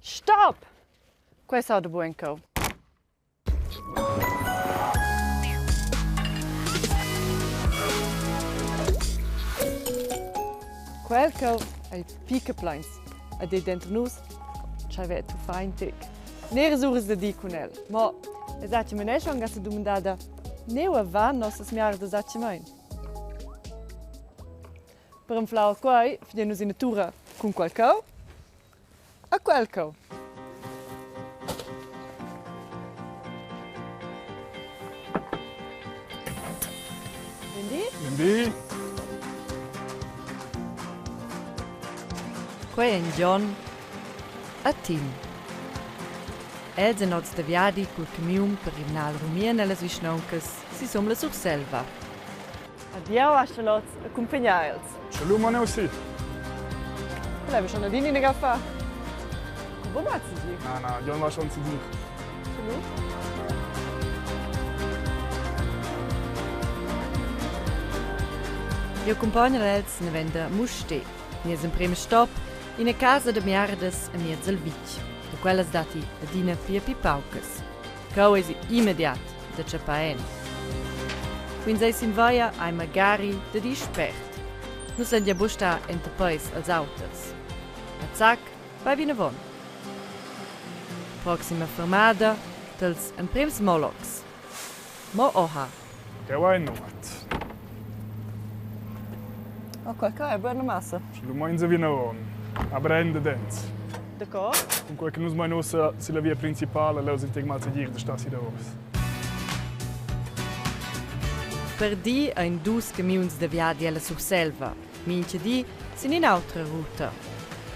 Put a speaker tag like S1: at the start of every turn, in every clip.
S1: Stop! Quei s'auda buc en cheu. Quel cheu ei pli che pleins ed ei denter nus tscheiva ei tuffà in tec. Neras uras da dir cun el. Mo esatgamein ei schon gassa dumandada, Nua van nossas miardas atgnamein? Per anflar quei fagein nus ina tura cun quel cheu e quel cheu. Bien di.
S2: Bien di.
S1: Quei ein Gion e Tim. Els ein oz da viadi cul camiun per rimnar il rumien ellas vischnauncas sisum la Surselva. Adieu aschalots e cumpignar els.
S2: Sche lu mon eu si.
S1: Quella schon adina ina gaffa. Wo va sie?
S2: Na, na, Jon va schon zu dir.
S1: Sche lu? Jeu cumpogn els naven da Mustér. Nies emprem stop, ina casa da miardas amiez il vitg. Da quellas datti adina pli e pli paucas. Cheu eisi immediat da tschappar en. Quins ei sin veia ei magari da dir spert. Nus lein gia buc star enta peis als auters. A zac vai vinavon. Proxima fermada dals emprems molocs. Mo oha.
S2: Cheu ei nuot.
S1: Oh, quel ca è buona massa.
S2: Sche lu meins vinavon. Aber ende dents.
S1: D'accord.
S2: Cunquei che nus mein ussa silla via principala, leu sin tec malsegir da star si davos.
S1: Per di ein dus camiuns da viadi alla Surselva, mintga di sin in'autra ruta.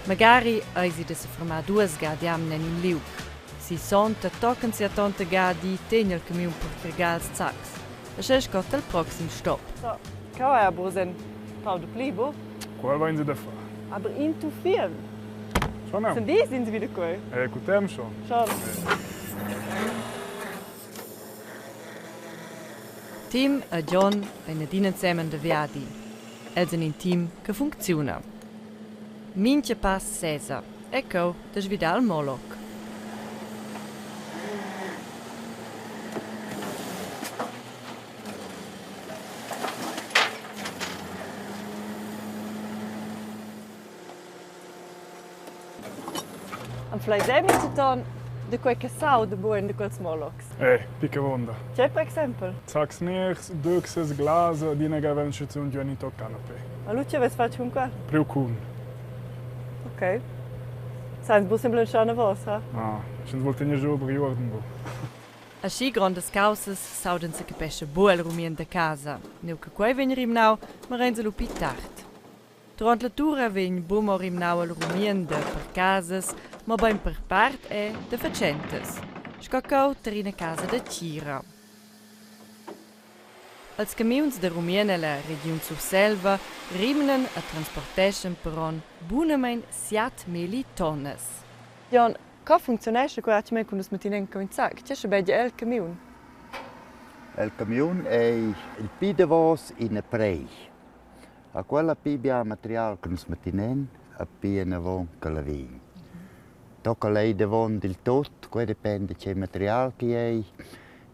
S1: Magari eisi da sefermar duas ga d'jamna en in liug. Sissonta tochen siatonta ga di tegn il camiun per cargar ils sacs. Aschia sco tal proxim stop. So, cheu ei aber uss en pau dapli, bu?
S2: Quel vein se da far.
S1: Aber in tuffien.
S2: Schon
S1: Sind die sind sie wieder quei?
S2: Cu tem schon.
S1: Schon. Tim e John ein adina ensemen da viadi. Els ein in team che funcziuna. Mintga pass sesa e cheu da svidar il Moloch. Anfleis ei mintgaton da quei che s'auda bugen da quels molocs?
S2: Eh, picca avonda.
S1: Tgei per exempel?
S2: Sacs ners, duxes, glasa, adina gavan schizun giu en in toc canapé.
S1: Ma lu tgei vess fatg cun quel?
S2: Priu cun.
S1: Ok. Seins buc semplamein schar anavos, ha?
S2: Ah, sch'ins vul tener giu aber uorden bu.
S1: Aschi grondas caussas s'audan secapescha buc el rumien da casa. Neu che quei vegn rimnau, marein se lu pli tard. Duront la tura vegn buc mo rimnau el rumien da per casas, mobein per part era da fatschentas, sco cheu tar ina casa da tgira. Els camiuns da rumien ella regiun Surselva rimnan e transporteschan per onn bunamein siat milli tonnas. Jon, co funcziunescha quei atgnamein cun nus mettin en in sac? Tge schabegia el camiun?
S3: El camiun ei il pli davos ina prei. A quella pli bia material che nus mettin en, a pli anavon che la vegn. Tocca lei davon dil tut, quei dependa tgei material che ei.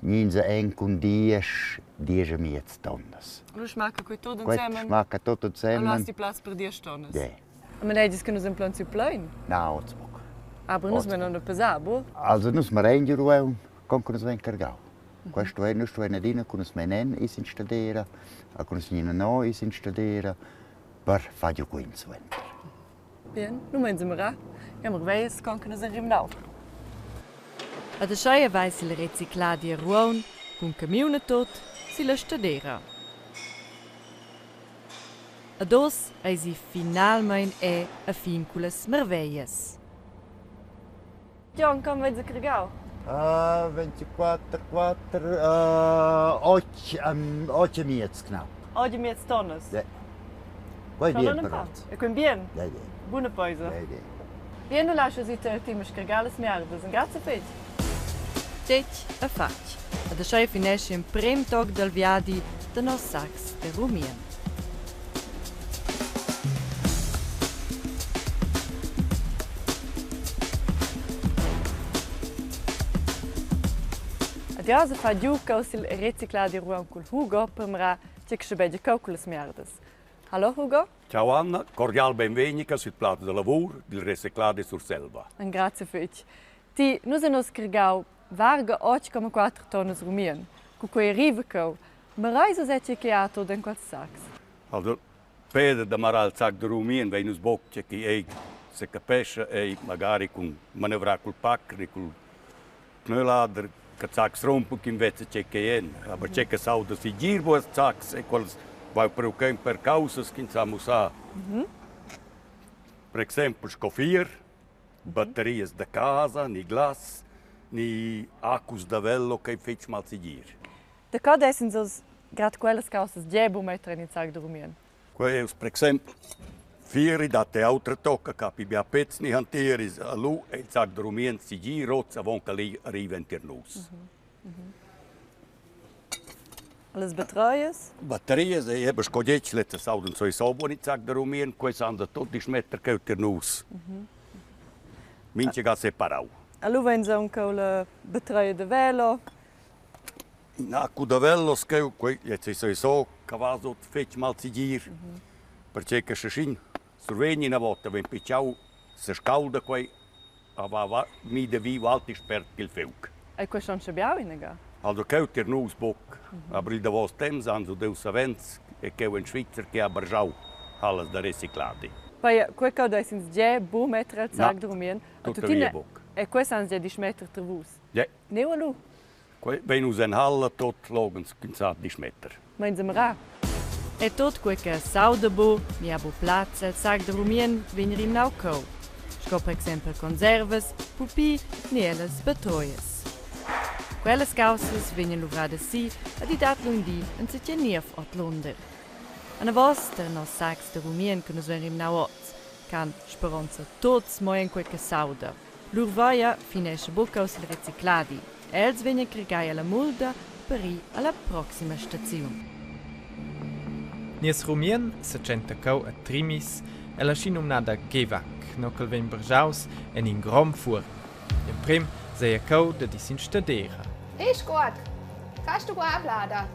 S3: Gnins en cun diesch, diesch e miez tonnas.
S1: Lu smacca quei tut
S3: Quei
S1: ensemen?
S3: smacca tut ensemen.
S1: Allora hast du Platz per diesch tonnas?
S3: Yeah.
S1: Ma neidis che nus en plan siu plein?
S3: Na, oz buc.
S1: Aber nus venan da pesar, bu?
S3: Also nus marein giu Rueun, con che nus vein cargau. Questo è, nus stuein adina cun nus menen is in stadera, a cun nus gnina no is in stadera per far giu quint suenter.
S1: Bien, nu meins mira. Ja marveglias con che nus en rimnau. Ad ascheia veis il recicladi a Rueun cun camiun e tot silla stadera. Ad oz eisi finalmein è a fin cullas marveglias. Jon, com veis cargau?
S3: 24, 4, 8, 8 e miez knapp.
S1: 8 e miez tonnas?
S3: Ja. Quei bien però.
S1: E quei bien?
S3: Ja, ja.
S1: Buna poisa.
S3: Ja, ja.
S1: Bien, lu lascio si te ti scargar las miardas. Grazie fetg. Detg e fatg. Ed aschia finesce in prem toc dal viadi da nos sacs de rumien. Ed jeu se fa giu cheu sil recicladi Rueun cul Hugo per mirar tgei che schabegia cheu cullas miardas. Hallo Hugo.
S4: Ciao Anna, cordial benvegnica sul plaz da lavur dil recicladi Surselva.
S1: Grazie fetg. Ti, nus ein oz cargau varga 8,4 tonnas rumien. Cu quei arriva cheu, mireis oz è che ha tot en quels sacs.
S4: Also, Peder da marar il sac da rumien vein nus buc tgei che ei secapescha ei magari cun manevrar cul pacher e cul pneulader che sacs rumpen ch'in vezza tgei ch'ei en. Aber tgei che s'auda segir buc sacs e quels vai priu cheu per caussas ch'ins sa mussar. Per exempel sco fier, batterias da casa ni glas ni accus da velo ch'ei fetg malsegir.
S1: Da co dessins oz grad quellas caussas gie buc metter en il sac da rumien?
S4: Quei ei uss per exempel fieri dat ei autra tocca capi bia pézs ni hantieris, lu ei il sac da rumien segir oz avon che arriva tier nus.
S1: Las batterias?
S4: Batterias ei eben sco detg, lezzas s'audan sowieso buc en il sac da rumien, quei san da tut dismetter cheu tier nus. Mintga ga separau.
S1: Lu vein aunc la batteria da velo.
S4: In accu da velos cheu, quei gliez ei sowieso cavà sut fetg malsegir, pertgei che sche sch'in survegn ina vota vegn picciau, sescaulda quei a va va mida vi ualti spert ch'il fiug.
S1: Ei quei schon schabiau inaga?
S4: Also cheu tier nus buc, aber il davos temps han udiu savens e cheu en Svizzer che ha bargiau hallas da recicladi.
S1: Poi quei cheu duess ins gie buc metter el sac da rumien.
S4: Tuttavia buc.
S1: E quei san gie dismetter ter vus.
S4: Ja.
S1: Neu lu?
S4: Quei vein nus en halla tot loghens ch'ins sa dismetter.
S1: Meins emra. E tot quei che s'auda bu, mi ha bu plaz el sac da rumien, vegn rimnau cheu. Sco per exempel conservas, pupi ni ellas batroias. Quellas caussas vegnan luvradas si ed i dat lu in di enzatgei niev ordlunder. Anavos ter nos sacs da rumien che nus vein rimnau oz, ch'han speronza tuts mo en quei che s'auda. Lur vaia finescha buca uss il recicladi. Els vegnan cargai alla mulda per ir alla proxima staziun.
S5: Nies rumien setschenta cheu a Trimis ella schinumnada Gevac, nua ch'el vegn bargiaus en in grond fuorn. Gl'emprem seia cheu da dis in stadera.
S6: Hey Squad, kannst du abladen?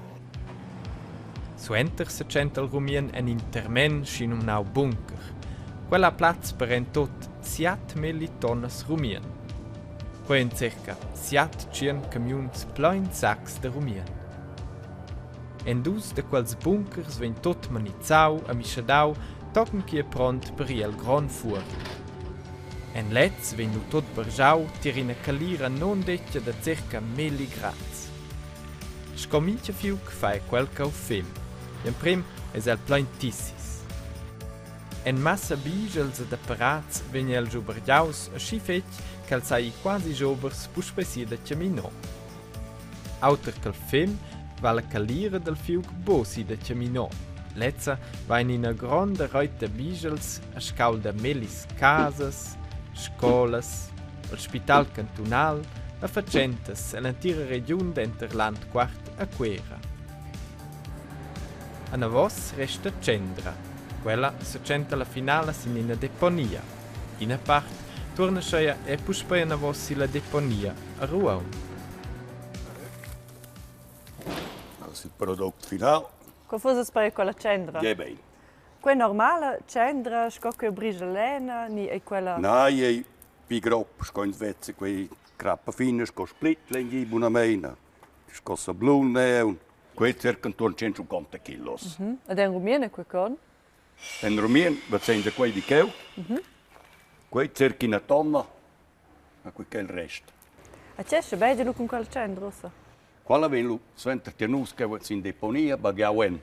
S5: Suenter setschenta il rumien en in terment schinumnau bunker. Quel ha plaz per en tut siat milli tonnas rumien. Quei ein circa siat tschien camiuns plein sacs da rumien. En dus da quels bunkers vegn tut manizzau e mischedau tochen ch'ei è pront per ir el grond fuorn. En lez vegn lu tut bargiau tier ina calira nundetga da circa milli grads. Sco mintga fiug fa ei quel cheu fem. Gl'emprem eis el plein tissis. En massa bigels ed apparats vegn el giu bargiaus aschi fetg ch'el sa ir quasi jobers puspei si da Chaminò. Auter ch'el fem va la calira dal fiug buc si da Chaminò. Lezza va en ina gronda reit da bigels a scaulda mellis casas, scolas, el spital cantunal e fatschentas ell'entira regiun denter Landquart e Cuera. Anavos resta tschendra. Quella setschenta la finala sin ina deponia. Ina part tuorna schia è puspei anavos silla deponia a Rueun.
S4: Das il prodotto final.
S1: Co fuss per quella tschendra?
S4: Ge bein.
S1: Quei normala tschendra sco che brigia lena ni ei quella
S4: Na, ei pi grop sco ins vezza quei crappa fina sco split lengi bunamein sco sablun neun. Quei circa intuorn 150 kilos.
S1: Ed en rumien è quei con?
S4: En rumien vezein da quei di cheu. Quei circa ina tonna, a quei che il rest.
S1: A tge schabegia lu cun quella tschendra ussa?
S4: Quella vegn lu suenter tier nus cheu sin deponia baghiau en.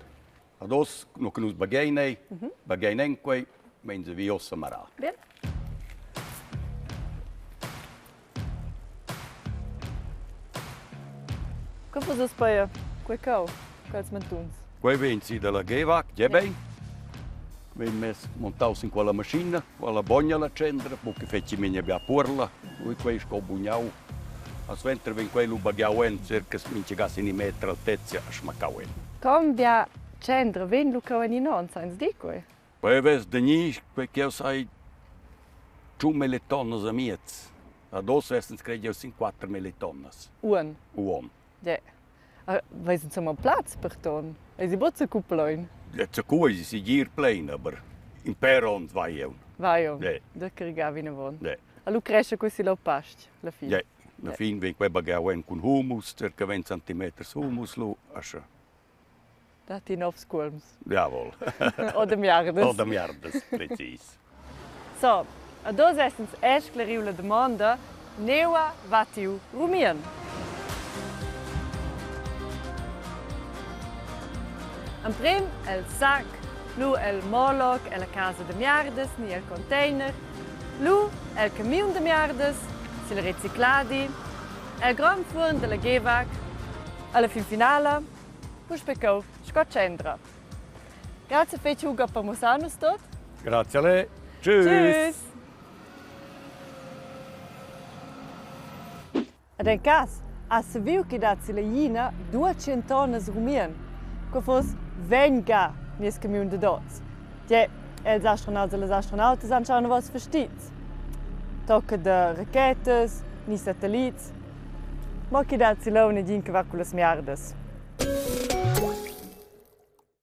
S4: Ad oz, nu che nus baghein ei, baghein en quei, mein se vi ossa marar.
S1: Bien. Co fuss uss pia quei cheu, quels mantuns?
S4: Quei vegn si dalla Gevac, gie bein. Vegn mess montaus in quella maschina, quella bogna la tschendra, buca fetschi memia bia puorla, ui quei sco bugnau. A suenter vegn quei lu baghiau en circa mintga sin in meter altezia a smaccau en.
S1: Con bia tschendra vegn lu cheu en in onn, sainz dir quei?
S4: Quei vess da gnir, quei ch'jeu sai tschun milli tonnas a miez. Ad oz vessens crediu sin quatter milli tonnas.
S1: Uonn?
S4: Uonn.
S1: Ja. Veis insomma plaz per ton? Eisi buc zacu plein?
S4: Ja, zacu eisi segir plein, aber in pèr onns vai jeu.
S1: Vai jeu.
S4: Ja.
S1: Da cargar vinavon.
S4: Ja.
S1: A lu cresce quei lau pastg, la fin.
S4: Ja, la fin vegn quei baghiau en cun humus, circa 20 centimeters humus lu, ascha.
S1: Datti novs cuolms.
S4: Jawohl.
S1: O da miardas.
S4: O da miardas, precis.
S1: So, ad oz essens è sclariu la damonda, Neua va tiu rumien? Emprem el sac, lu el moloc ella casa da miardas ni el container, lu el camiun da miardas, sil recicladi, el grond fuorn dalla Gevac, alla fin finala puspei cheu sco tschendra. Grazie fetg Hugo per mussar nus tot.
S4: Grazie a lei. Tschüss.
S1: Tschüss. Ed en cas ha saviu che dat silla glina 200 tonnas rumien. Quei fuss venga nies camiun dad oz. Gie, els astronauts e las astronautas han schau anavos fastizs. Tocca da rachetas ni satellits. Mo che dat si leu negin che va cullas miardas.